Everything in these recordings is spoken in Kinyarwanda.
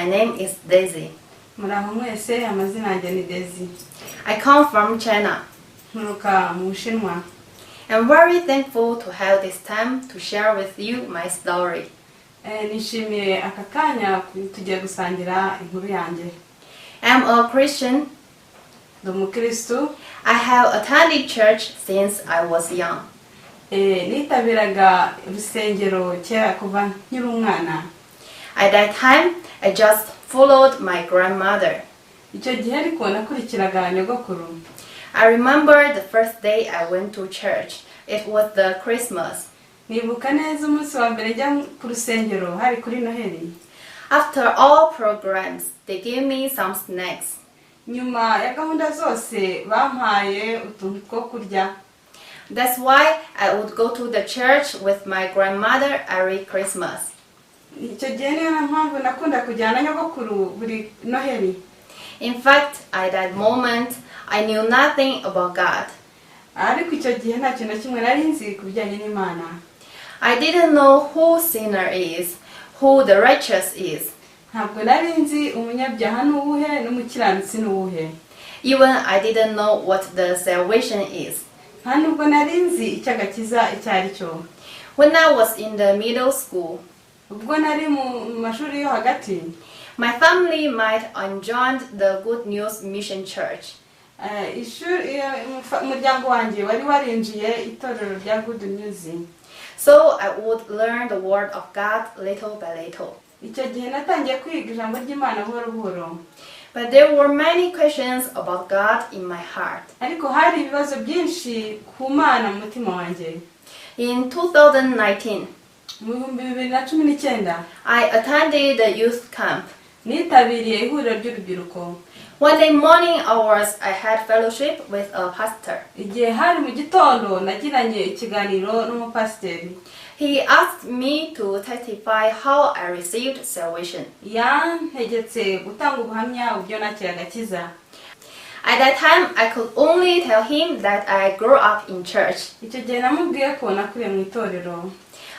My name is Daisy. Muraho mwese, amazina yanjye ni Daisy. I come from China. Nturuka mu Bushinwa. I'm very thankful to have this time to share with you my story. Nishimiye aka kanya tugiye gusangira inkuru yanjye. I'm a Christian. Ndi umukirisitu. I have attended church since I was young. Nitabiraga urusengero kera kuva nkiri umwana. At that time, I just followed my grandmother. Icyo gihe ariko nakurikiraga nyogokuru. I remember the first day I went to church. It was the Christmas. Nibuka neza umunsi wa mbere njya ku rusengero, hari kuri Noheli. After all programs, they gave me some snacks. Nyuma ya gahunda zose bampaye utuntu two kurya. That's why I would go to the church with my grandmother every Christmas. Icyo gihe niyo mpamvu nakunda kujyana na nyogokuru buri Noheli. In fact, at that moment, I knew nothing about God. Ariko icyo gihe nta kintu na kimwe nari nzi ku bijyanye n'Imana. I didn't know who sinner is, who the righteous is. Ntabwo nari nzi umunyabyaha ni uwuhe n'umukiranutsi ni uwuhe. Even I didn't know what the salvation is. Nta nubwo nari nzi icyo agakiza icyo ari cyo. When I was in the middle school, ubwo nari mu mashuri yo hagati, my family might enjoyed the Good News Mission Church. Ishuri, umuryango wanjye wari warinjiye itorero rya Good News. So I would learn the Word of God little by little. Icyo gihe natangiye kwiga ijambo ry'Imana buhoro buhoro. But there were many questions about God in my heart. Ariko hari ibibazo byinshi ku Mana mu mutima wanjye. In 2019, Mu 2019, I attended the youth camp. nitabiriye ihuriro ry'urubyiruko. One day morning hours, I had fellowship with a pastor. Igihe hari mu gitondo nagiranye ikiganiro n'umupasiteri. He asked me to testify how I received salvation. Yantegetse gutanga ubuhamya uburyo nakira agakiza. At that time, I could only tell him that I grew up in church. Icyo gihe namubwiye ko nakuriye mu itorero.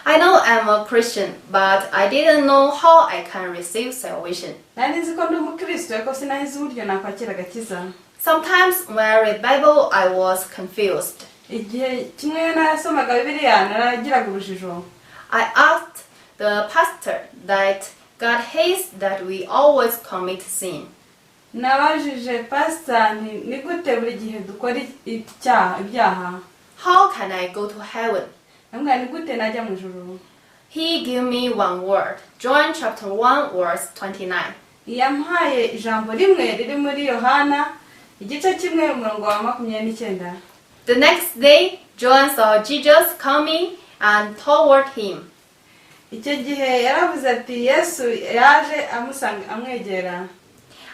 I know I'm a Christian, but I didn't know how I can receive salvation. Nari nzi ko ndi umukristo ariko sinari nzi uburyo nakwakira agakiza. Sometimes when I read Bible, I was confused. Igihe kimwe nasomaga Bibiliya naragiraga urujijo. I asked the pastor that God hates that we always commit sin. Nabajije pasita nti ni gute buri gihe dukora icyaha, ibyaha? How can I go to heaven? Ndamubwira ni gute najya mu ijuru? He gave me one word. John chapter 1 verse 29. Yampaye ijambo rimwe riri muri Yohana igice 1 umurongo wa 29. The next day, John saw Jesus coming and toward him. Icyo gihe yaravuze ati Yesu yaje amusanga amwegera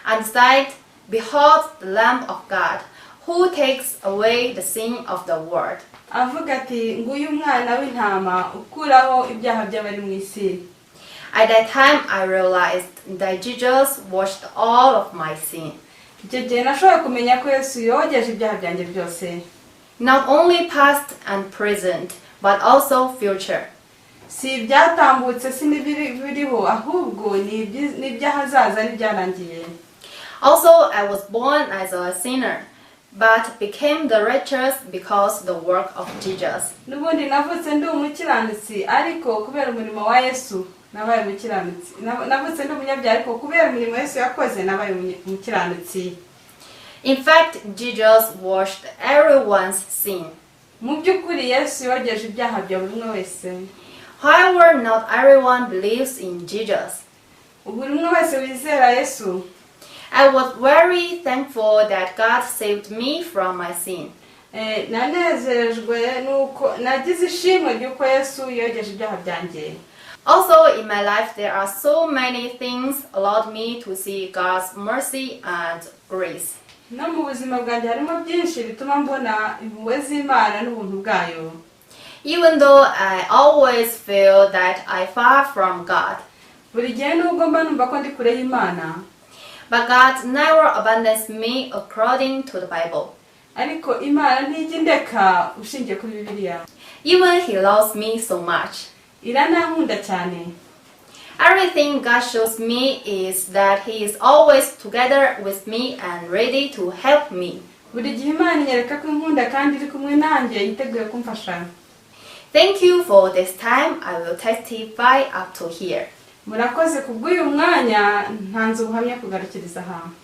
And said, "Behold the Lamb of God, who takes away the sin of the world." Avuga ati nguyu umwana w'intama ukuraho ibyaha by'abari mu isi. At that time, I realized that Jesus washed all of my sin. Icyo gihe nashoboye kumenya ko Yesu yogeje ibyaha byanjye byose. Not only past and present, but also future. Si ibyatambutse si n'ibiriho ahubwo ni iby'ahazaza n'ibyarangiye. Also, I was born as a sinner, but became the righteous because the work of Jesus. N'ubundi navutse ndi umukiranutsi ariko kubera umurimo wa Yesu nabaye umukiranutsi. Navutse ndi umunyabyaha ariko kubera umurimo Yesu yakoze nabaye umukiranutsi. In fact, Jesus washed everyone's sin. Mu by'ukuri Yesu yogeje ibyaha bya buri umwe wese. However, not everyone believes in Jesus. Buri umwe wese wizera Yesu. I was very thankful that God saved me from my sin. Nanezerejwe nuko nagize ishimwe ry'uko Yesu yogeje ibyaha byanjye. Also, in my life, there are so many things allowed me to see God's mercy and grace. No mu buzima bwanjye harimo byinshi bituma mbona impuhwe z'Imana n'ubuntu bwayo. Even though I always feel that I far from God, Buri gihe nubwo mba numva ko ndi kure y'Imana, but God never abandons me according to the Bible. Ariko Imana ntijya indeka ushingiye kuri Bibiliya. Even He loves me so much. Iranankunda cyane. Everything God shows me is that He is always together with me and ready to help me. Buri gihe Imana inyereka ko inkunda kandi iri kumwe nanjye yiteguye kumfasha. Thank you for this time. I will testify up to here. Murakoze kubw'uyu mwanya ntanze ubuhamya kugarukiriza ahantu.